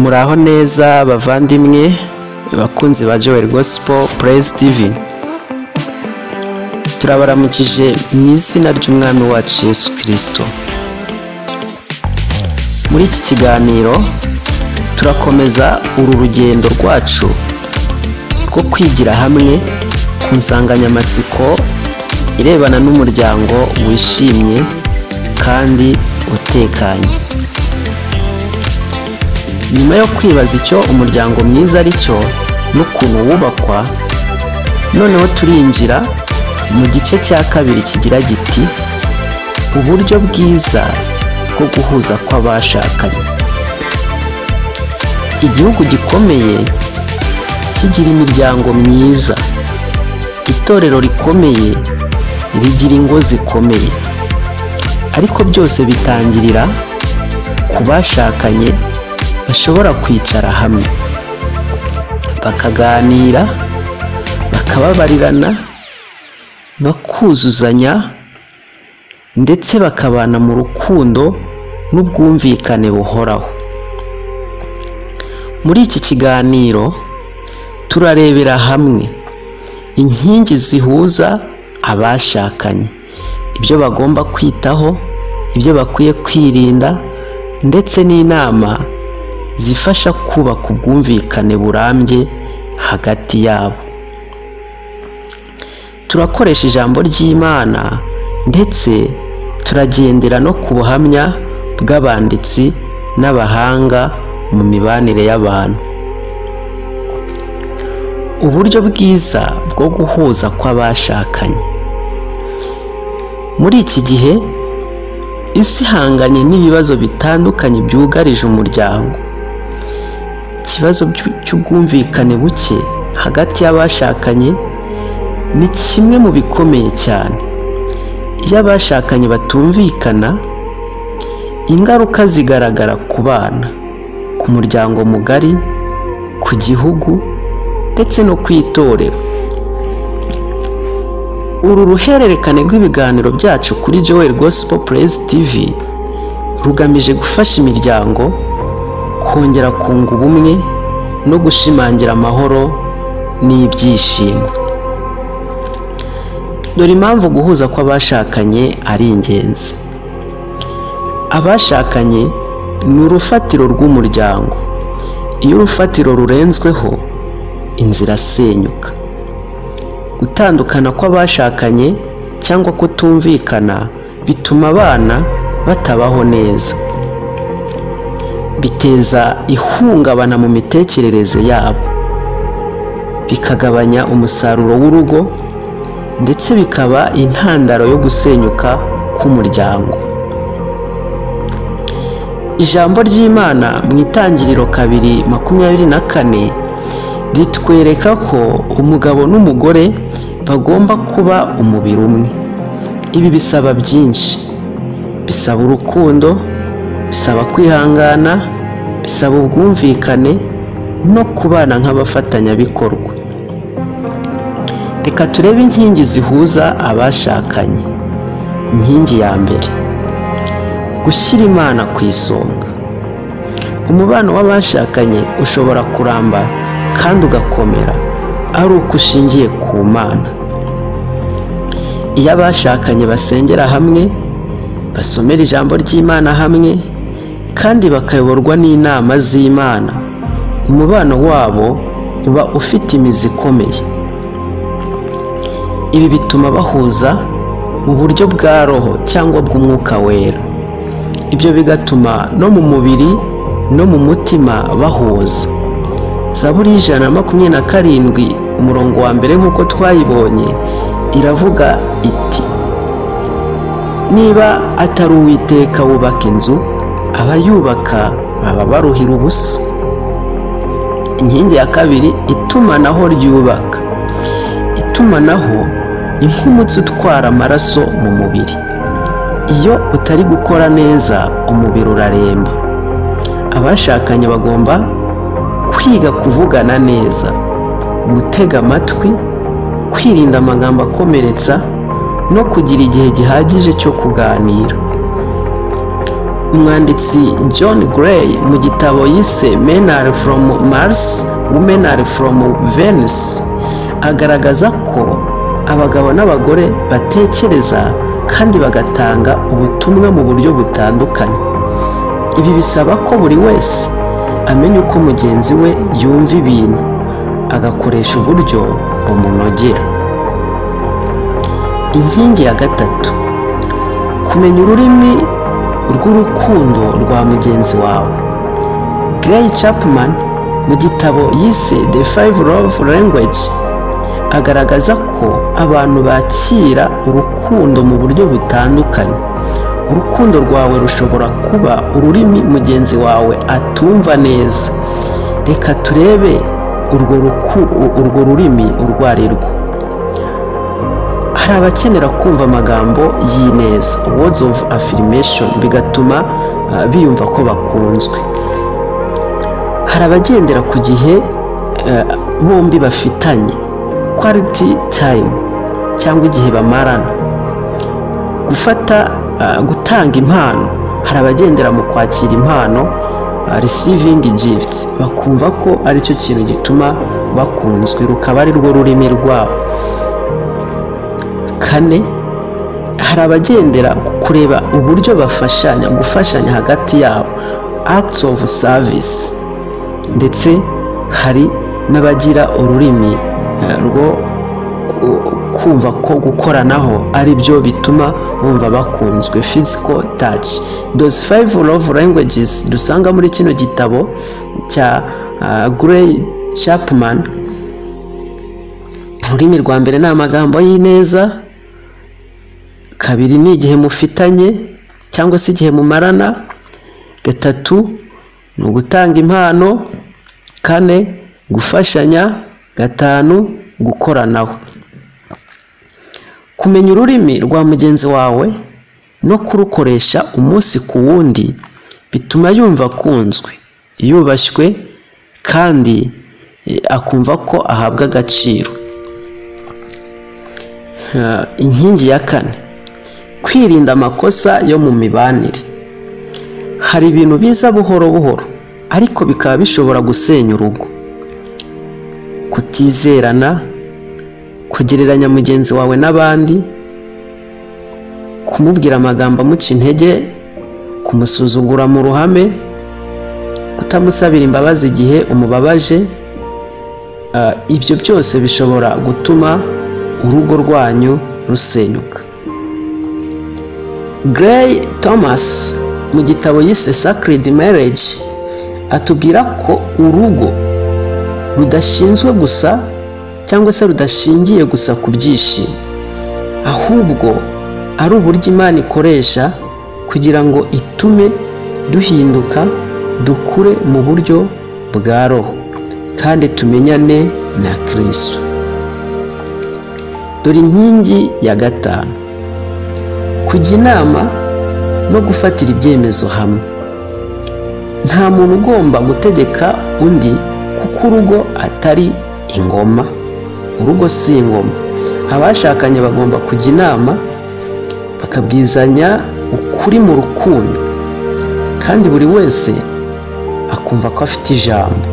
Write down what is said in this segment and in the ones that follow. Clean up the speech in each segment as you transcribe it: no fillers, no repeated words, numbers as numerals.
Muraho neza bavandimwe bakunzi ba Joel Gospel Praise TV, turabaramukije mu izina ry'Umwami wacu Yesu Kristo. Muri iki kiganiro turakomeza uru rugendo rwacu rwo kwigira hamwe ku nsanganyamatsiko irebana n'umuryango wishimye kandi utekanye. Nyuma yo kwibaza icyo umuryango mwiza ari cyo n'ukuntu wubakwa, noneho turinjira mu gice cya kabiri kigira giti: uburyo bwiza bwo guhuza kw'abashakanye. Igihugu gikomeye kigira imiryango myiza, itorero rikomeye rigira ingo zikomeye, ariko byose bitangirira ku bashakanye bashobora kwicara hamwe bakaganira, bakababarirana, bakuzuzanya, ndetse bakabana mu rukundo n'ubwumvikane buhoraho. Muri iki kiganiro turarebera hamwe inkingi zihuza abashakanye, ibyo bagomba kwitaho, ibyo bakwiye kwirinda, ndetse n'inama zifasha kubaka ubwumvikane burambye hagati yabo. Turakoresha ijambo ry'Imana ndetse turagendera no ku buhamya bw'abanditsi n'abahanga mu mibanire y'abantu. Uburyo bwiza bwo guhuza kw'abashakanye. Muri iki gihe isi ihanganye n'ibibazo bitandukanye byugarije umuryango. Ikibazo cy'ubwumvikane buke hagati y'abashakanye ni kimwe mu bikomeye cyane. Iyo abashakanye batumvikana, ingaruka zigaragara ku bana, ku muryango mugari, ku gihugu, ndetse no ku itorero. Uru ruhererekane rw'ibiganiro byacu kuri Joel Gospel Praise TV rugamije gufasha imiryango kongera kunga ubumwe no gushimangira amahoro n'ibyishimo. Dore impamvu guhuza kw'abashakanye ari ingenzi. Abashakanye ni urufatiro rw'umuryango. Iyo urufatiro rurenzweho, inzira irasenyuka. Gutandukana kw'abashakanye cyangwa kutumvikana bituma abana batabaho neza, biteza ihungabana mu mitekerereze yabo, bikagabanya umusaruro w'urugo, ndetse bikaba intandaro yo gusenyuka k'umuryango. Ijambo ry'Imana mu Itangiriro 2:24 ritwereka ko umugabo n'umugore bagomba kuba umubiri umwe. Ibi bisaba byinshi, bisaba urukundo, bisaba kwihangana, bisaba ubwumvikane no kubana nk'abafatanyabikorwa. Reka turebe inkingi zihuza abashakanye. Inkingi ya mbere: gushyira Imana ku isonga. Umubano w'abashakanye ushobora kuramba kandi ugakomera ari uko ushingiye ku Mana. Iyo abashakanye basengera hamwe, basomera ijambo ry'Imana hamwe, kandi bakayoborwa n'inama z'Imana, umubano wabo uba ufite imizi ikomeye. Ibi bituma bahuza mu buryo bwa roho cyangwa bw'umwuka wera. Ibyo bigatuma no mu mubiri no mu mutima bahuza. Zaburi 127 umurongo wa mbere, nk'uko twayibonye, iravuga iti: niba atari Uwiteka wubaka inzu, abayubaka baba baruhira ubusa. Inkingi ya kabiri: itumanaho ryubaka. Itumanaho ni nk'umutsi utwara amaraso mu mubiri. Iyo utari gukora neza, umubiri uraremba. Abashakanye bagomba kwiga kuvugana neza, gutega amatwi, kwirinda amagambo akomeretsa, no kugira igihe gihagije cyo kuganira. Umwanditsi John Gray mu gitabo yise "Men are from Mars, Women are from Venus" agaragaza ko abagabo n'abagore batekereza kandi bagatanga ubutumwa mu buryo butandukanye. Ibi bisaba ko buri wese amenya uko mugenzi we yumva ibintu, agakoresha uburyo bumunogera. Inkingi ya gatatu: kumenya ururimi rw'urukundo rwa mugenzi wawe. Gary Chapman mu gitabo yise "The Five Love Language" agaragaza ko abantu bakira urukundo mu buryo butandukanye. Urukundo rwawe rushobora kuba ururimi mugenzi wawe atumva neza. Reka turebe urwo rurimi urwo ari rwo. Hari abakenera kumva amagambo y'ineza, words of affirmation, bigatuma biyumva ko bakunzwe. Hari abagendera ku gihe bombi bafitanye, quality time, cyangwa igihe bamarana. Gufata, gutanga impano: hari abagendera mu kwakira impano, receiving gifts, bakumva ko aricyo kintu gituma bakunzwe, rukaba ari rwo rurimi rwabo. Kane, hari abagendera ku kureba uburyo bafashanya, gufashanya hagati yabo, acts of service. Ndetse hari n'abagira ururimi rwo kumva ko gukoranaho ari byo bituma bumva bakunzwe, physical touch. Those five love languages dusanga muri kino gitabo cya Gray Chapman: ururimi rwa mbere ni amagambo y'ineza, kabiri ni igihe mufitanye cyangwa se igihe mumarana, gatatu ni ugutanga impano, kane gufashanya, gatanu gukoranaho. Kumenya ururimi rwa mugenzi wawe no kurukoresha umunsi ku wundi bituma yumva akunzwe, yubashywe, kandi akumva ko ahabwa agaciro. Inkingi ya kane: kwirinda amakosa yo mu mibanire. Hari ibintu biza buhoro buhoro ariko bikaba bishobora gusenya urugo: kutizerana, kugereranya mugenzi wawe n'abandi, kumubwira amagambo amuca intege, kumusuzugura mu ruhame, kutamusabira imbabazi igihe umubabaje. Ibyo byose bishobora gutuma urugo rwanyu rusenyuka. Gray Thomas mu gitabo yise "Sacred Marriage" atubwira ko urugo rudashinzwe gusa cyangwa se rudashingiye gusa ku byishimo, ahubwo ari uburyo Imana ikoresha kugira ngo itume duhinduka, dukure mu buryo bwa roho kandi tumenyane na Kristo. Dore inkingi ya gatanu: kujya inama no gufatira ibyemezo hamwe. Nta muntu ugomba gutegeka undi, kuko urugo atari ingoma. Urugo si ingoma. Abashakanye bagomba kujya inama, bakabwizanya ukuri mu rukundo, kandi buri wese akumva ko afite ijambo.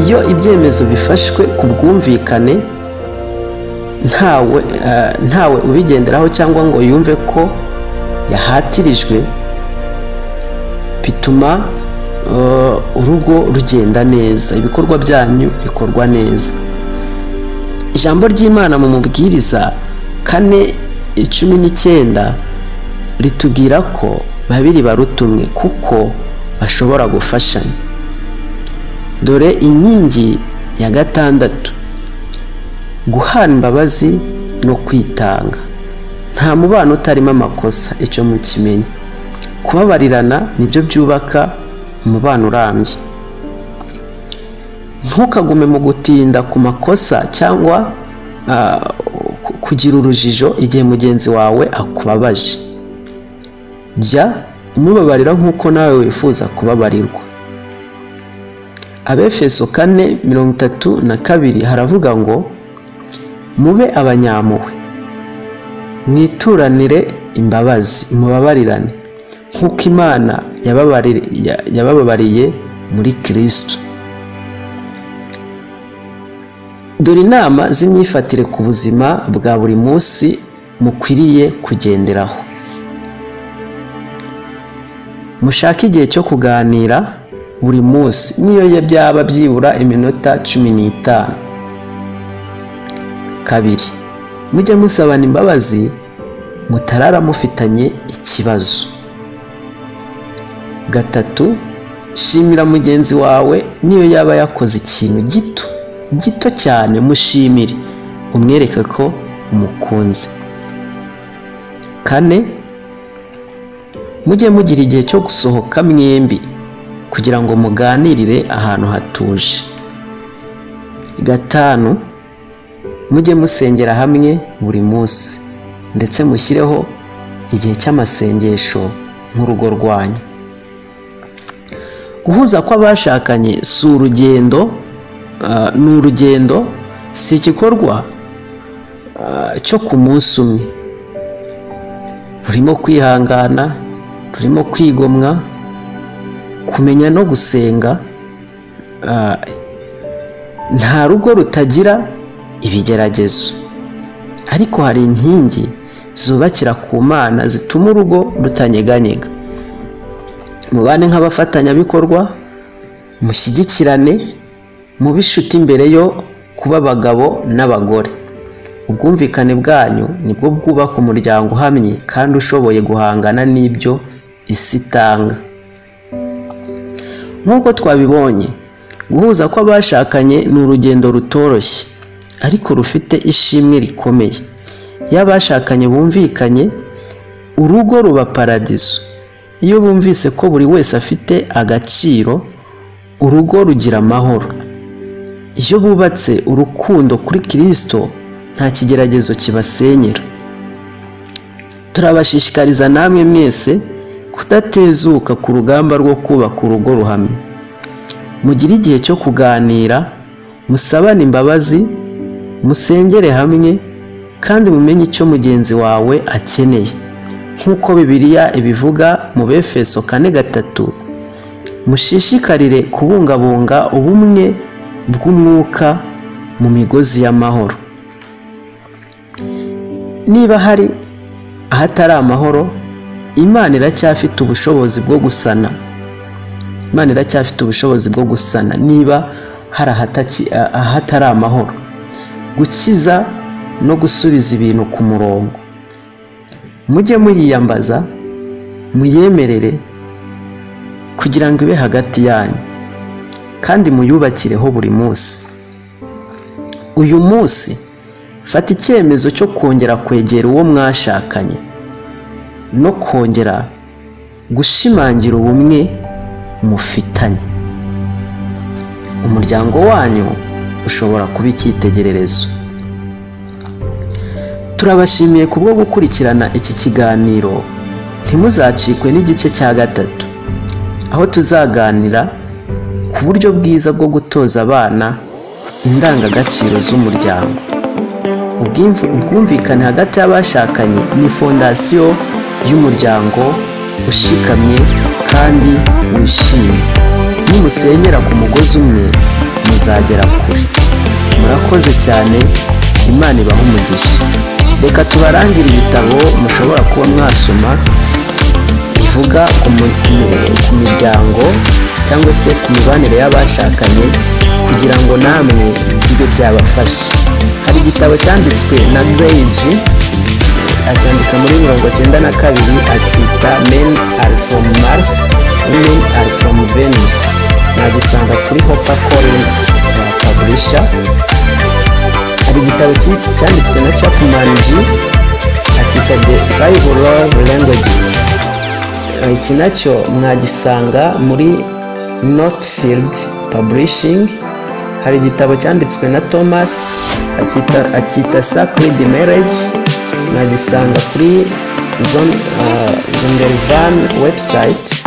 Iyo ibyemezo bifashwe ku bwumvikane, ntawe ubigenderaho cyangwa ngo yumve ko yahatirijwe, bituma urugo rugenda neza, ibikorwa byanyu bikorwa neza. Ijambo ry'Imana mu Mubwiriza 4:19 ritubwira ko babiri baruta umwe kuko bashobora gufashanya. Dore inkingi ya gatandatu: guhana imbabazi no kwitanga. Nta mubano utarimo amakosa, icyo mukimenye. Kubabarirana nibyo byubaka umubano urambye. Ntukagume mu gutinda ku makosa cyangwa kugira urujijo igihe mugenzi wawe akubabaje. Jya umubabarira nk'uko nawe wifuza kubabarirwa. Abefeso 4:32 haravuga ngo: "Mube abanyampuhwe, mwituranire imbabazi, mubabarirane nk'uko Imana yabababariye muri Kristo. Dore inama z'imyifatire ku buzima bwa buri munsi mukwiriye kugenderaho. Mushake igihe cyo kuganira buri munsi, niyo byaba byibura iminota 15. 2, mujye musabana imbabazi mutarara mufitanye ikibazo. 3, shimira mugenzi wawe niyo yaba yakoze ikintu gito gito cyane, mushimire, umwereke ko umukunze. 4, mujye mugira igihe cyo gusohoka mwembi kugira ngo muganirire ahantu hatuje. 5, mujye musengera hamwe buri munsi, ndetse mushyireho igihe cy'amasengesho nk'urugo rwanyu. Guhuza kw'abashakanye si urugendo, ni urugendo, si igikorwa cyo ku munsi umwe. Rurimo kwihangana, rurimo kwigomwa, kumenya no gusenga. Nta rugo rutagira ibigeragezo, ariko hari inkingi zubakira ku Mana zituma urugo rutanyeganyega. Mubane nk'abafatanyabikorwa, mushyigikirane, mube inshuti mbere yo kuba abagabo n'abagore. Ubwumvikane bwanyu nibwo bwubaka umuryango uhamye kandi ushoboye guhangana n'ibyo isi itanga. Nk'uko twabibonye, guhuza kw'abashakanye ni urugendo rutoroshye, ariko rufite ishimwe rikomeye. Iyo abashakanye bumvikanye, urugo ruba paradizo. Iyo bumvise ko buri wese afite agaciro, urugo rugira amahoro. Iyo bubatse urukundo kuri Kristo, nta kigeragezo kibasenyera. Turabashishikariza namwe mwese kudatezuka ku rugamba rwo kubaka urugo ruhamye. Mugire igihe cyo kuganira, musabane imbabazi, musengere hamwe, kandi mumenye icyo mugenzi wawe akeneye. Nk'uko Bibiliya ibivuga mu Befeso 4:3, mushishikarire kubungabunga ubumwe bw'umwuka mu migozi y'amahoro. Niba hari ahatari amahoro, Imana iracyafite ubushobozi bwo gusana. Imana iracyafite ubushobozi bwo gusana niba hari ahatari amahoro, gukiza no gusubiza ibintu ku murongo. Mujye muyiyambaza, muyemerere kugira ngo ibe hagati yanyu, kandi muyubakireho buri munsi. Uyu munsi fata icyemezo cyo kongera kwegera uwo mwashakanye no kongera gushimangira ubumwe mufitanye. Umuryango wanyu ushobora kuba icyitegererezo. Turabashimiye kubwo gukurikirana iki kiganiro. Ntimuzacikwe n'igice cya 3, aho tuzaganira ku buryo bwiza bwo gutoza abana indangagaciro z'umuryango. Ubwumvikane hagati y'abashakanye ni fondasiyo y'umuryango ushikamye kandi wishimye. Nimusenyera ku mugozi umwe, muzagera kure. Murakoze cyane, Imana ibahe umugisha. Reka tubarangire ibitabo mushobora kuba mwasoma bivuga ku miryango cyangwa se ku mibanire y'abashakanye, kugira ngo namwe bibe byabafasha. Hari igitabo cyanditswe na Gage, acyandika muri 92, akita Men are from Mars, Women are from Venus. Nagisanga kuri HarperCollins Publisher. Hari igitabo cyanditswe na Chapman G, akita The 5 Love Languages. Iki nacyo mwagisanga muri Northfield Publishing. Hari igitabo cyanditswe na Thomas, akita Sacred Marriage, mwagisanga kuri Zondervan website.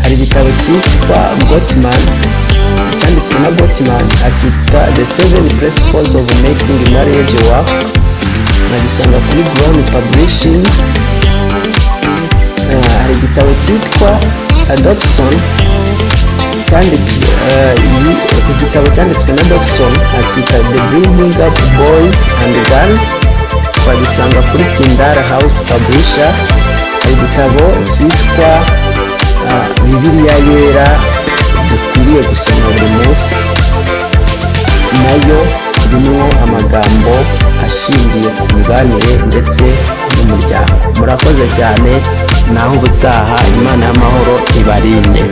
Hari igitabo cyitwa Gottman, cyanditswe na Gottman, akita The 7 Principles of Making Marriage Work, mwagisanga kuri Brown Publishing. Hari igitabo cyitwa Dobson cyanditswe, igitabo cyanditswe na Dobson akita The Bringing Up Boys and Girls, twagisanga kuri Tyndale House Publisher. Hari igitabo cyitwa Bibiliya Yera dukwiriye gusoma buri munsi, nayo irimo amagambo ashingiye ku mibanire ndetse n'umuryango. Murakoze cyane, naho ubutaha. Imana y'amahoro ibarinde.